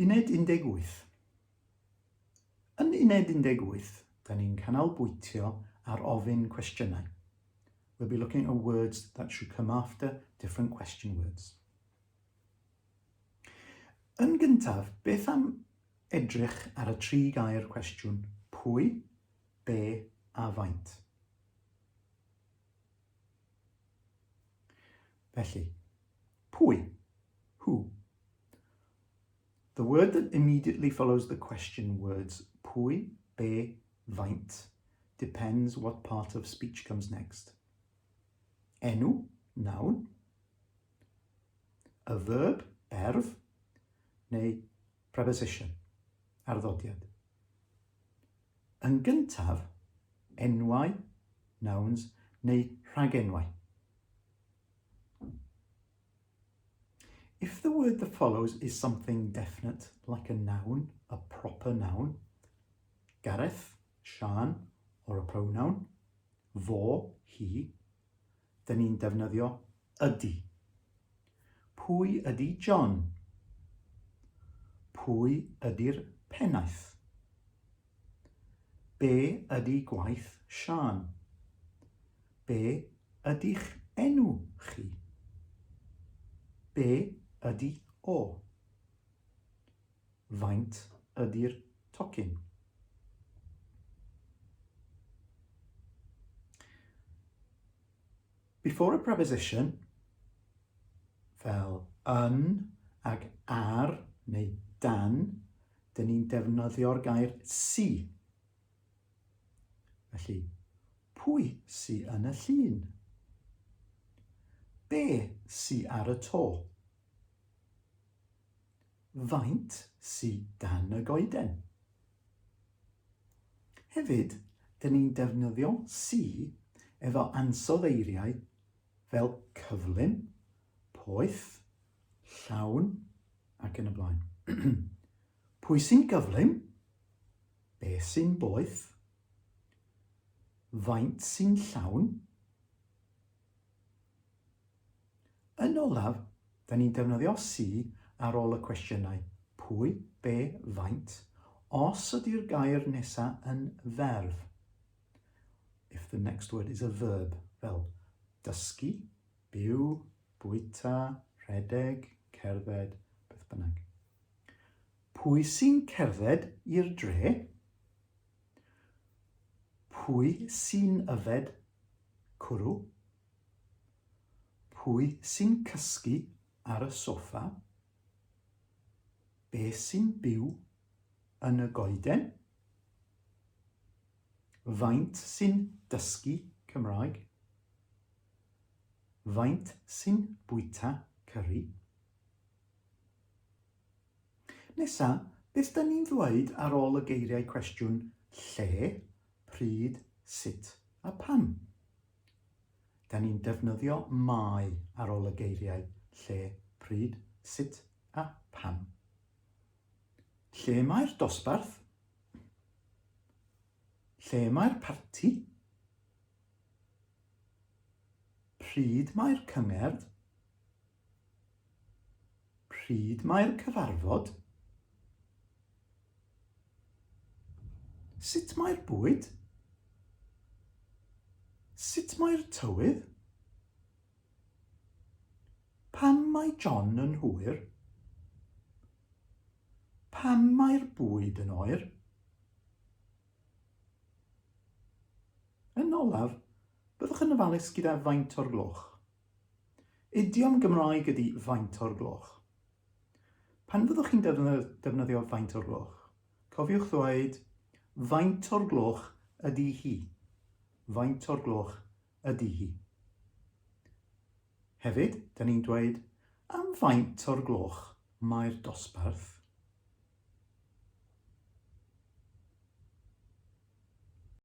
Uned 18. Yn Uned 18, da ni'n canolbwyntio ar ofyn cwestiynau. We'll be looking at words that should come after different question words. Yn gyntaf, beth am edrych ar y tri gair cwestiwn pwy, be a faint? Felly, pwy? Who? The word that immediately follows the question words pwy, be, faint depends what part of speech comes next. Enw, noun. A verb, berf, neu preposition, arddodiad. Yn gyntaf, enwau, nouns, neu rhagenwau. If the word that follows is something definite, like a noun, a proper noun, Gareth, Siân, or a pronoun, fo, he, dyn ni'n defnyddio ydy. Pwy ydy John? Pwy ydy'r pennaeth? Be ydy gwaith Siân? Be ydy'ch enw chi? Be ydy o? Faint ydy'r tocyn? Before a preposition, fel yn ag ar neu dan, dyn ni'n defnyddio'r gair sy. Felly, pwy sy yn y llun? Be sy ar y to? Faint sy dan y goeden? Hefyd, dyn ni'n defnyddio sy efo ansoddeiriau fel cyflym, poeth, llawn ac yn y blaen. Pwy sy'n gyflym? Be sy'n boeth? Faint sy'n llawn? Yn olaf, da ni'n defnyddio sy ar ôl y cwestiynau pwy, be, faint, os ydy'r gair nesa yn ferf. If the next word is a verb, fel dysgu, byw, bwyta, rhedeg, cerdded, beth bynnag. Pwy sy'n cerdded i'r dre? Pwy sy'n yfed cwrw? Pwy sy'n cysgu ar y soffa? Be sy'n byw yn y goeden? Faint sy'n dysgu Cymraeg? Faint sy'n bwyta cyri? Nesa, beth da ni'n ddweud ar ôl y geiriau cwestiwn lle, pryd, sut a pam? Da ni'n defnyddio mae ar ôl y geiriau lle, pryd, sut a pam. Lle mae'r dosbarth? Lle mae'r parti? Pryd mae'r cyngerdd? Pryd mae'r cyfarfod? Sut mae'r bwyd? Sut mae'r tywydd? Pam mae John yn hwyr? Pam mae'r bwyd yn oer? Yn olaf, byddwch yn ofalus gyda faint o'r gloch. Idiom Gymraeg ydy faint o'r gloch. Pan fyddwch chi'n defnyddio faint o'r gloch, cofiwch ddweud faint o'r gloch ydy hi. Faint o'r gloch ydy hi. Hefyd, da ni'n dweud am faint o'r gloch mae'r dosbarth.